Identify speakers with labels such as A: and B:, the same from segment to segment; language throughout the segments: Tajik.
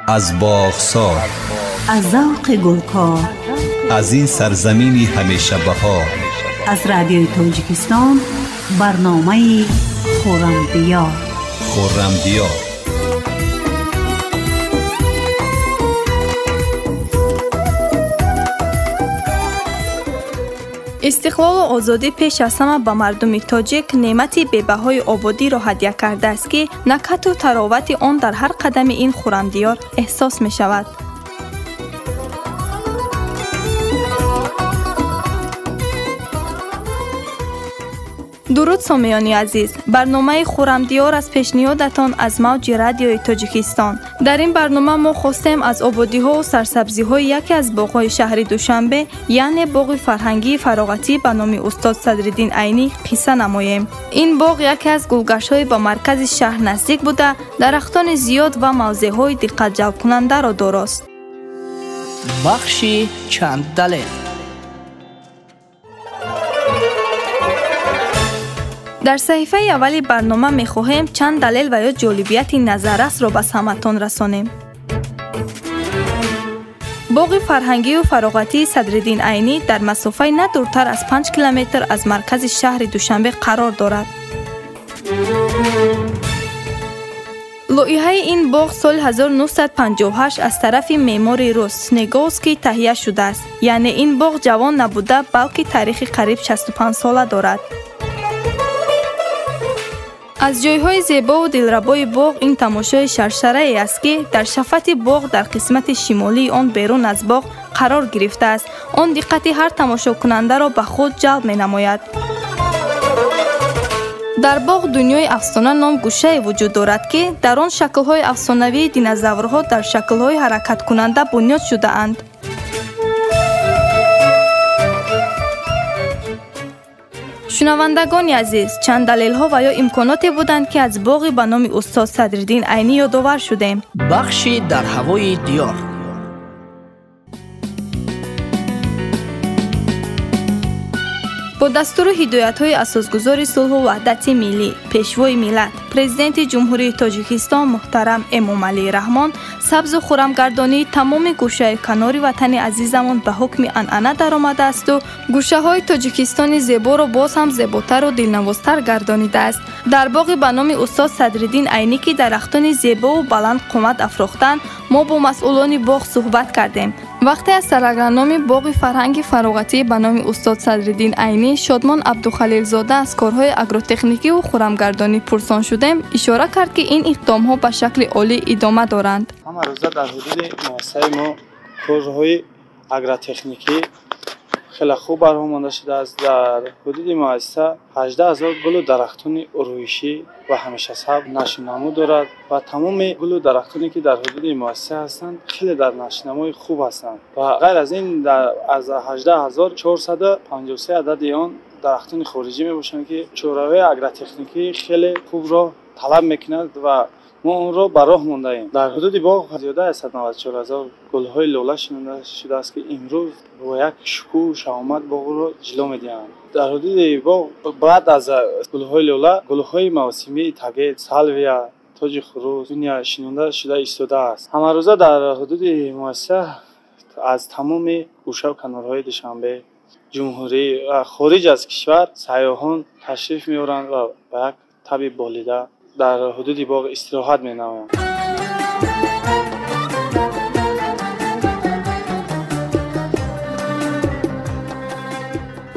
A: Аз боғсор,
B: аз завқи гулкор,
A: аз ин сарзамини ҳамеша баҳор,
B: аз радиои Тоҷикистон барномаи Хуррамдиёр.
A: Хуррамдиёр.
C: Истиқлолу озодӣ пеш аз ҳама ба мардуми тоҷик неъмати бебаҳои ободиро ҳадя кардааст, ки накҳату таровати он дар ҳар қадами ин хуррамдиёр эҳсос мешавад. Дуруд, сомиёни азиз! Барномаи Хуррамдиёр аз пешниҳодатон аз мавҷи радиои Тоҷикистон. Дар ин барнома мо хостем аз ободиҳову сарсабзиҳои яке аз боғҳои шаҳри Душанбе, яъне боғи фарҳангии фароғатӣ ба номи устод Садриддин Айнӣ қисса намоем. Ин боғ яке аз гулгаштҳои ба маркази шаҳр наздик буда, дарахтони зиёд ва мавзеъҳои диққатҷалбкунандаро дорост.
D: Бахши чанд далел.
C: Дар саҳифаи аввали барнома мехоҳем чанд далел ва ё ҷолибияти назаррасро ба самъатон расонем. Боғи фарҳангию фароғатии Садриддин Айнӣ дар масофаи на дуртар аз 5 километр аз маркази шаҳри Душанбе қарор дорад. Лоиҳаи ин боғ соли 1958 аз тарафи меъмори рус Снеговский таҳия шудааст. Яъне ин боғ ҷавон набуда, балки таърихи қариб 65 сола дорад. Аз ҷойҳои зебову дилрабои боғ ин тамошои шаршарае аст, ки дар шафати боғ дар қисмати шимолии он берун аз боғ қарор гирифтааст. Он диққати ҳар тамошокунандаро ба худ ҷалб менамояд. Дар боғ дунёи афсона ном гӯшае вуҷуд дорад, ки дар он шаклҳои афсонавии динозаврҳо дар шаклҳои ҳаракаткунанда бунёд шудаанд. Шунавандагони азиз, чанд далелҳо ва ё имконоте буданд, ки аз боғи ба номи устод Садриддин Айнӣ ёдовар шудем.
D: Бахши дар ҳавои диёр.
C: Бо дастуру ҳидоятҳои асосгузори сулҳу ваҳдати миллӣ, пешвои миллат, президенти Ҷумҳурии Тоҷикистон муҳтарам Эмомалӣ Раҳмон, сабзу хуррамгардонии тамоми гӯшаю канори ватани азизамон ба ҳукми анъана даромадаасту гӯшаҳои Тоҷикистони зеборо боз ҳам зеботару дилнавозтар гардонидааст. Дар боғи ба номи устод Садриддин Айнӣ, ки дарахтони зебову баланд қомат афрохтанд, мо бо масъулони боғ суҳбат кардем. Вақте аз сарагрономи боғи фарҳанги фароғатӣ ба номи устод Садриддин Айнӣ Шодмон Абдухалилзода аз корҳои агротехникиву хуррамгардонӣ пурсон шудем, ишора кард, ки ин иқдомҳо ба шакли олӣ идома доранд.
E: Ҳама рӯза дар ҳудуди муассисаи мо корҳои агротехникӣ хеле хуб барҳо монда шудааст. Дар ҳудуди муассиса 18 000 гулу дарахтони урӯишӣ ва ҳамешасабз нашъунамӯ дорад ва тамоми гулу дарахтоне, ки дар ҳудуди муассиса ҳастанд, хеле дар нашъунамои хуб ҳастанд ва ғайр аз ин аз 18 453 адади он дарахтони хориҷӣ мебошанд, ки чораҳои агротехникӣ хеле хубро талаб мекунад ва мо онро ба роҳ мондаем. Дар ҳудуди боғ зиёда аз 194 000 гулҳои лола шинонда шудааст, ки имрӯз бо як шукӯҳу шаҳомат боғро ҷило медиҳанд. Дар ҳудуди боғ баъд аз гулҳои лола гулҳои мавсимии тагет, салвия, тоҷи хурӯс, дуня шинонда шуда истодааст. Ҳамарӯза дар ҳудуди муассиса аз тамоми гӯшаву канорҳои Душанбе, ҷумҳурӣ ва хориҷ аз кишвар сайёҳон ташриф меоранд ва ба як таби болида дар ҳудуди боғ истироҳат менамоянд.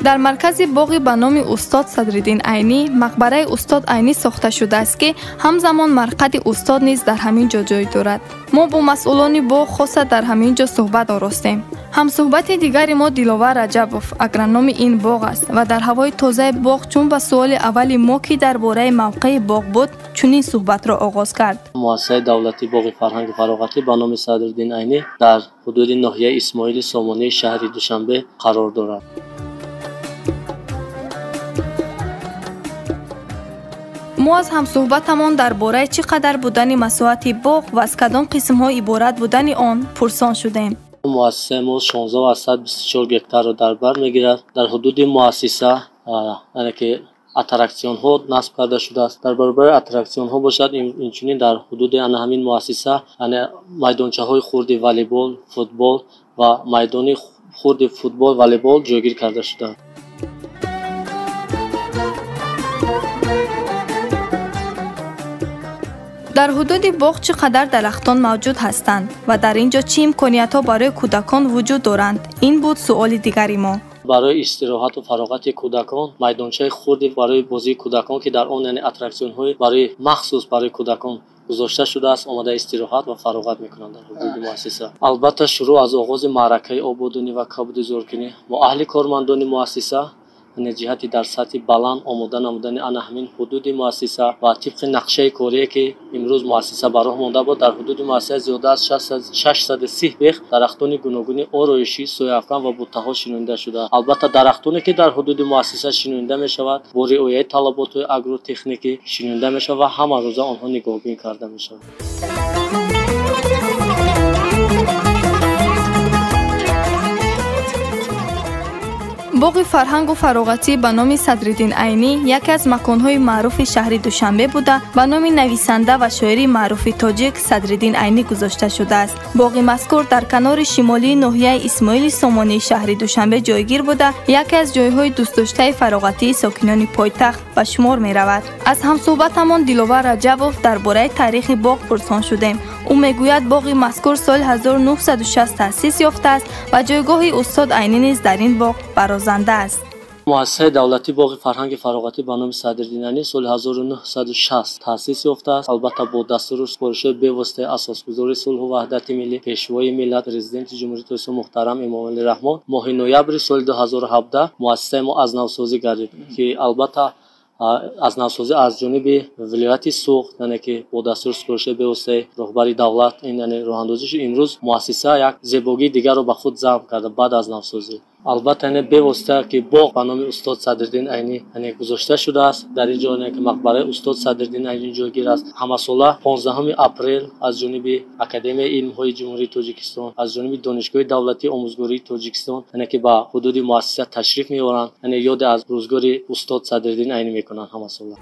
C: Дар маркази боғи ба номи устод Садриддин Айнӣ мақбараи устод Айнӣ сохта шудааст, ки ҳамзамон марқади устод низ дар ҳамин ҷо ҷой дорад. Мо бо масъулони боғ хоса дар ҳамин ҷо суҳбат оростем. Ҳамсуҳбати дигари мо Диловар Раҷабов агрономи ин боғ аст ва дар ҳавои тозаи боғ чун ба суоли аввали мо, ки дар бораи мавқеи боғ буд, чунин суҳбатро оғоз кард.
F: Муассисаи давлатии боғи фарҳанги фароғатӣ ба номи Садриддин Айнӣ дар ҳудуди ноҳияи Исмоили Сомонии шаҳри Душанбе қарор дорад.
C: Мо аз ҳамсуҳбатамон дар бораи чӣ қадар будани масоҳати боғ ва аз кадом қисмҳо иборат будани он пурсон шудем.
F: Муассисаи мо 16,24 гектарро дар бар мегирад. Дар ҳудуди муассиса, яъне ки аттраксионҳо насб карда шудааст. Дар баробари аттраксионҳо бошад, инчунин дар ҳудуди ана ҳамин муассиса майдончаҳои хурди волейбол, футбол ва майдони хурди футбол, волейбол ҷойгир карда шудаанд.
C: Дар ҳудуди боғ чӣ қадар дарахтон мавҷуд ҳастанд ва дар ин ҷо чӣ имкониятҳо барои кӯдакон вуҷуд доранд? Ин буд суоли дигари мо.
F: Барои истироҳату фароғати кӯдакон майдончаи хурди барои бозии кӯдакон, ки дар он яъне аттраксионҳои барои махсус барои кӯдакон гузошта шудааст, омада истироҳат ва фароғат мекунанд дар ҳудуди муассиса. Албатта, шурӯъ аз оғози маъракаи ободонӣ ва кабудизоркунӣ мо аҳли кормандони муассиса ҷиҳати дар сатҳи баланд омода намудани ана ҳамин ҳудуди муассиса ва тибқи нақшаи корие, ки имрӯз муассиса ба роҳ монда буд, дар ҳудуди муассиса зиёда аз 630 бех дарахтони гуногуни ороишӣ, сояафкан ва буттаҳо шинонида шудааст. Албатта, дарахтоне, ки дар ҳудуди муассиса шинонида мешавад, бо риояи талаботҳои агротехникӣ шинонида мешавад ва ҳама рӯза онҳо нигоҳбин карда мешавад.
C: Боғи фарҳангу фароғатӣ ба номи Садриддин Айнӣ яке аз маконҳои маъруфи шаҳри Душанбе буда, ба номи нависанда ва шоири маъруфи тоҷик Садриддин Айнӣ гузошта шудааст. Боғи мазкур дар канори шимолии ноҳияи Исмоили Сомонии шаҳри Душанбе ҷойгир буда, яке аз ҷойҳои дӯстдоштаи фароғатии сокинони пойтахт ба шумор меравад. Аз ҳамсӯҳбатамон Диловар Раҷабов дар бораи таърихи боғ пурсон шудем. Ӯ мегӯяд, боғи мазкур соли 1960 таъсис ёфтааст ва ҷойгоҳи устод Айнӣ низ дар ин боғ барозанда аст.
F: Муассисаи давлатии боғи фарҳанги фароғатӣ ба номи Садриддин Айнӣ соли 1960 таъсис ёфтааст. Албатта, бо дастуру супоришҳои бевоситаи асосгузори сулҳу ваҳдати миллӣ, пешвои миллат, президенти Ҷумҳурии Тоҷикистон муҳтарам Эмомалӣ Раҳмон моҳи ноябри соли 2017 муассисаи мо аз навсозӣ гардид, ки албатта аз навсозӣ аз ҷониби вилояти Суғд, яъне ки бо дастуру супоришҳои бевоситаи роҳбари давлат ин яъне роҳандозӣ шуд. Имрӯз муассиса як зебогии дигарро ба худ ҷамъ карда баъд аз навсозӣ. Албатта, яъне бевосита ки боғ ба номи устод Садриддин Айнӣ яъне гузошта шудааст. Дар ин ҷо яъне ки мақбараи устод Садриддин Айнӣ ҷойгир аст. Ҳамасола 15 апрел аз ҷониби Академияи илмҳои Ҷумҳурии Тоҷикистон, аз ҷониби Донишгоҳи давлатии омӯзгории Тоҷикистон яъне ки ба ҳудуди муассиса ташриф меоранд, яъне ёде аз рӯзгори устод Садриддин Айнӣ мекунанд ҳамасола.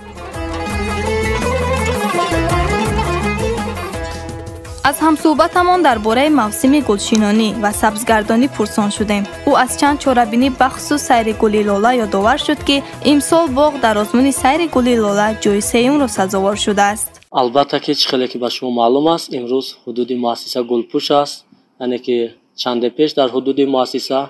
C: Аз ҳамсӯҳбатамон дар бораи мавсими гулшинонӣ ва сабзгардонӣ пурсон шудем. Ӯ аз чанд чорабинӣ бахусус сайри гули лола ёдовар шуд, ки имсол боғ дар озмуни сайри гули лола ҷои сеюмро сазовор шудааст.
F: Албатта, ки чӣ хеле ки ба шумо маълум аст, имрӯз ҳудуди муассиса гулпӯш аст. Яъне ки чанде пеш дар ҳудуди муассиса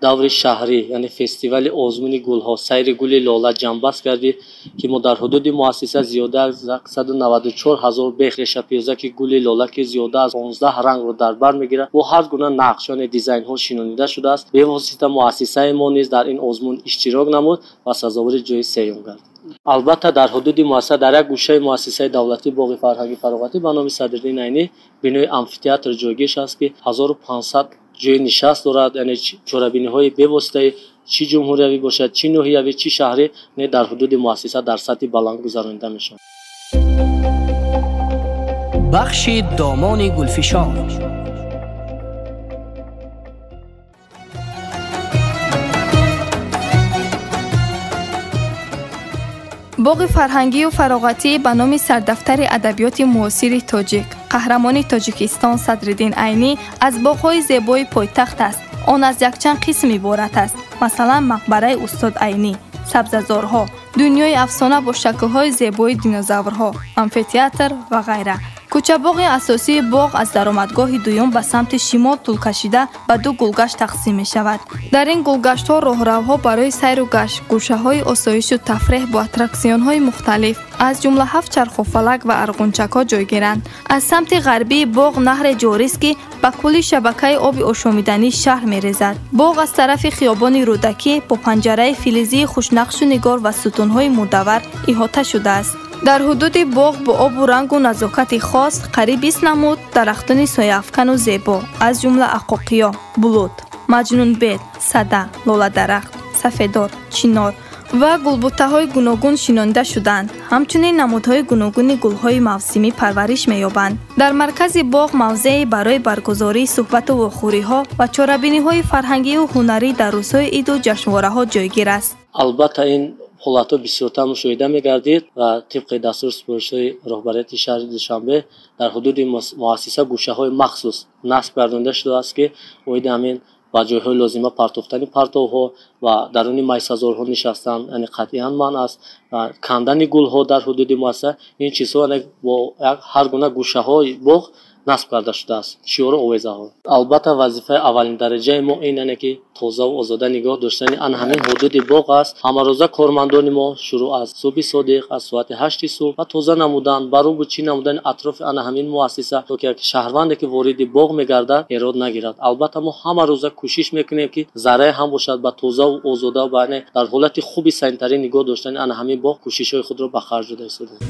F: даври шаҳрӣ, яъне фестивали озмуни гулҳо, сайри гули лола ҷамъбаст гардид, ки мо дар ҳудуди муассиса зиёда аз 194 ҳазор бех решапиёзаки гули лола, ки зиёда аз 15 рангро дар бар мегирад, бо ҳар гуна нақш, яъне дизайнҳо шинонида шудааст. Бевосита муассисаи мо низ дар ин озмун иштирок намуд ва сазовори ҷои сеюм гардид. Албатта, дар ҳудуди муассиса, дар як гӯшаи муассисаи давлатии боғи фарҳанги фароғатӣ ба номи Садриддин Айнӣ бинои амфитеатр ҷойгир аст, ки 1500 ҷои нишаст дорад. Яъне чорабиниҳои бевоситаи чӣ ҷумҳуриявӣ бошад, чӣ ноҳиявӣ, чӣ шаҳрӣ, яъне дар ҳудуди муассиса дар сатҳи баланд гузаронида мешавад.
D: Бахши домони гулфишон.
C: Боғи фарҳангию фароғатӣ ба номи сардафтари адабиёти муосири тоҷик, қаҳрамони Тоҷикистон Садриддин Айнӣ аз боғҳои зебои пойтахт аст. Он аз якчанд қисм иборат аст, масалан, мақбараи устод Айнӣ, сабзазорҳо, дунёи афсона бо шаклҳои зебои динозаврҳо, амфитеатр ва ғайра. Кӯчабоғи асосии боғ аз даромадгоҳи дуюм ба самти шимол тӯл кашида ба ду гулгашт тақсим мешавад. Дар ин гулгаштҳо роҳравҳо барои сайру гашт, гӯшаҳои осоишу тафреҳ бо аттраксионҳои мухталиф, аз ҷумла ҳафт чархуфалак ва арғунчакҳо ҷойгиранд. Аз самти ғарбии боғ наҳре ҷорист, ки ба кулли шабакаи оби ошомидании шаҳр мерезад. Боғ аз тарафи хиёбони Рӯдакӣ бо панҷараи филизии хушнақшу нигор ва сутунҳои мудаввар иҳота шудааст. Дар ҳудуди боғ бо обу рангу назокати хос қариб 20 намуд дарахтони сояафкану зебо, аз ҷумла ақоқиё, булут, маҷнунбед, сада, лоладарахт, сафедор, чинор ва гулбуттаҳои гуногун шинонида шуданд. Ҳамчунин намудҳои гуногуни гулҳои мавсимӣ парвариш меёбанд. Дар маркази боғ мавзеи барои баргузории суҳбату вохӯриҳо ва чорабиниҳои фарҳангию ҳунарӣ дар рӯзҳои иду ҷашнвораҳо ҷойгир аст.
F: Албатта, ин ҳолатҳо бисёртар мушоҳида мегардид ва тибқи дастуру супоришҳои роҳбарияти шаҳри Душанбе дар ҳудуди муассиса гӯшаҳои махсус насб гардонида шудааст, ки оиди ҳамин ба ҷойҳои лозима партофтани партовҳо ва даруни майсазорҳо нишастан, яъне қатъиян манъ аст. Кандани гулҳо дар ҳудуди муассиса, ин чизҳо бо ҳар гуна гӯшаҳои боғ насб карда шудааст, шиору овезаҳо. Албатта вазифаи аввалин дараҷаи мо ин яъне ки тозаву озода нигоҳ доштани ан ҳамин ҳудуди боғ аст. Ҳамарӯза кормандони мо шурӯъ аз субҳи содиқ, аз соати 8 субҳ ва тоза намудан, барубу чӣ намудани атрофи ана ҳамин муассиса, то ки як шаҳрванде ки вориди боғ мегардад эрод нагирад. Албатта мо ҳамарӯза кӯшиш мекунем, ки заррае ҳам бошад ба тозаву озода ва дар ҳолати хуби санитарӣ нигоҳ доштани ана ҳамин боғ кӯшишҳои худро ба харҷ дода истодаем.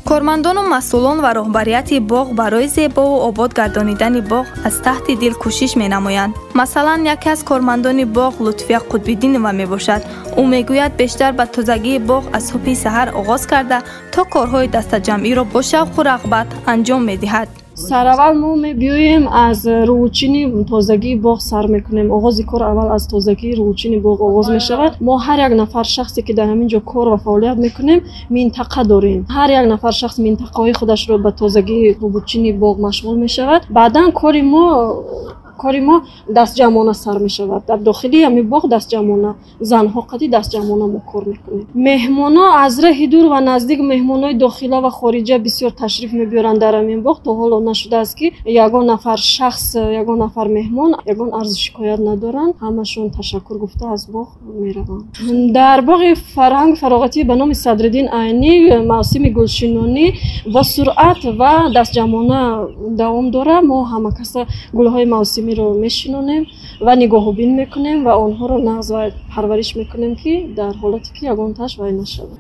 C: Кормандону масъулон ва роҳбарияти боғ барои зебову обод гардонидани боғ аз таҳти дил кӯшиш менамоянд. Масалан, яке аз кормандони боғ Лутфия Қутбиддинова мебошад. Ӯ мегӯяд, бештар ба тозагии боғ аз субҳи саҳар оғоз карда то корҳои дастаҷамъиро бо шавқу рағбат анҷом медиҳад.
G: Сараввал мо мебиёем аз рӯучини тозагии боғ сар мекунем. Оғози кор аввал аз тозагии рӯучини боғ оғоз мешавад. Мо ҳар як нафар шахсе ки дар ҳамин ҷо кор ва фаъолият мекунем, минтақа дорем. Ҳар як нафар шахс минтақаҳои худашро ба тозагии рӯучини боғ машғул мешавад. Баъдан кори мо дастҷамъона сар мешавад. Дар дохили ҳамин боғ дастҷамъона, занҳо қади дастҷамъона мо кор мекунем. Меҳмонҳо аз раҳи дур ва наздик, меҳмонҳои дохила ва хориҷа бисёр ташриф мебиёранд дар ҳамин боғ. То ҳоло нашудааст, ки ягон нафар шахс, ягон нафар меҳмон ягон арзу шикоят надоранд. Ҳамашон ташаккур гуфта аз боғ мераванд. Дар боғи фарҳанг фароғатӣ ба номи Садриддин Айнӣ мавсими гулшинонӣ бо суръат ва дастҷамъона давом дорад. Мо ҳама каса гулҳои мавсимӣ ро мешинонем ва нигоҳубин мекунем ва онҳоро нағз ва парвариш мекунем, ки дар ҳолате ки ягон таш вай нашавад.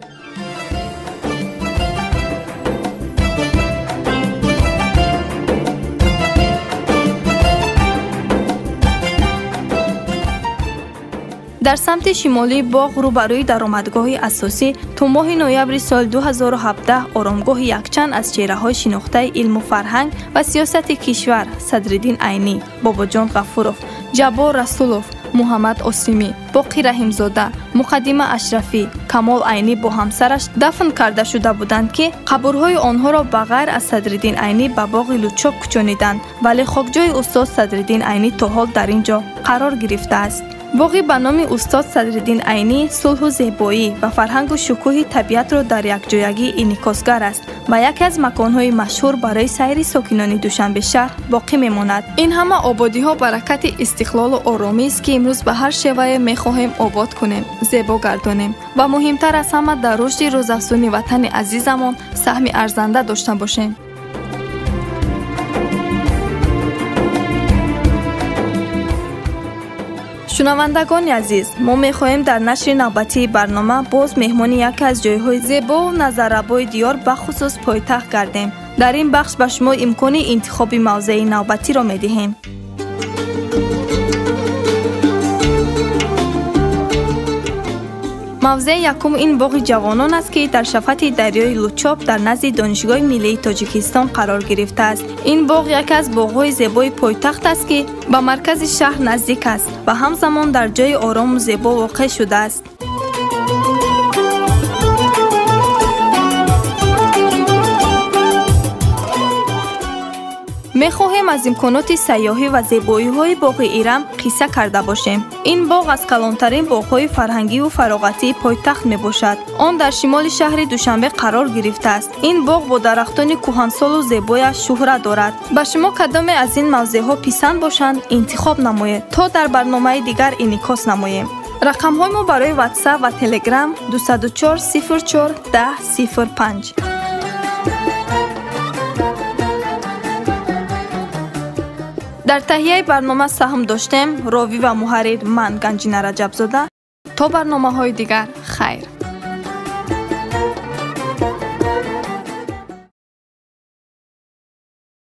C: Дар самти шимолии боғ рӯбарӯи даромадгоҳи асосӣ то моҳи ноябри соли 2017 оромгоҳи якчанд аз чеҳраҳои шинохтаи илму фарҳанг ва сиёсати кишвар Садриддин Айнӣ, Бобоҷон Ғафуров, Ҷаббор Расулов, Муҳаммад Осимӣ, Боқӣ Раҳимзода, Муқаддима Ашрафӣ, Камол Айнӣ бо ҳамсараш дафн карда шуда буданд, ки қабрҳои онҳоро ба ғайр аз Садриддин Айнӣ ба боғи Лучоб кӯчониданд, вале хокҷои устод Садриддин Айнӣ то ҳол дар ин ҷо қарор гирифтааст. Боғи ба номи устод Садриддин Айнӣ сулҳу зебоӣ ва фарҳангу шукӯҳи табиатро дар якҷоягӣ инъикосгар аст ва яке аз маконҳои машҳур барои сайри сокинони Душанбе шаҳр боқӣ мемонад.
H: Ин ҳама ободиҳо баракати истиқлолу оромист, ки имрӯз ба ҳар шевае мехоҳем обод кунем, зебо гардонем ва муҳимтар аз ҳама дар рушди рӯзафзуни ватани азизамон саҳми арзанда дошта бошем.
C: Шунавандагони азиз, мо мехоҳем дар нашри навбатии барнома боз меҳмони яке аз ҷойҳои зебову назаррабои диёр, бахусус пойтахт гардем. Дар ин бахш ба шумо имкони интихоби мавзеи навбатиро медиҳем. Мавзеи якум ин боғи ҷавонон аст, ки дар шафати дарёи Лучоб дар назди Донишгоҳи миллии Тоҷикистон қарор гирифтааст. Ин боғ яке аз боғҳои зебои пойтахт аст, ки ба маркази шаҳр наздик аст ва ҳамзамон дар ҷойи орому зебо воқеъ шудааст. Мехоҳем аз имконоти сайёҳӣ ва зебоиҳои боғи Ирам қисса карда бошем. Ин боғ аз калонтарин боғҳои фарҳангиву фароғатии пойтахт мебошад. Он дар шимоли шаҳри Душанбе қарор гирифтааст. Ин боғ бо дарахтони кӯҳансолу зебояш шӯҳрат дорад. Ба шумо кадоме аз ин мавзеъҳо писанд бошанд, интихоб намоед, то дар барномаи дигар инъикос намоем. Рақамҳои мо барои WhatsApp ва Telegram 204 04 10 05. Дар таҳияи барнома саҳм доштем ровӣ ва муҳаррир ман Ганҷина Раҷабзода.
H: То барномаҳои дигар хайр.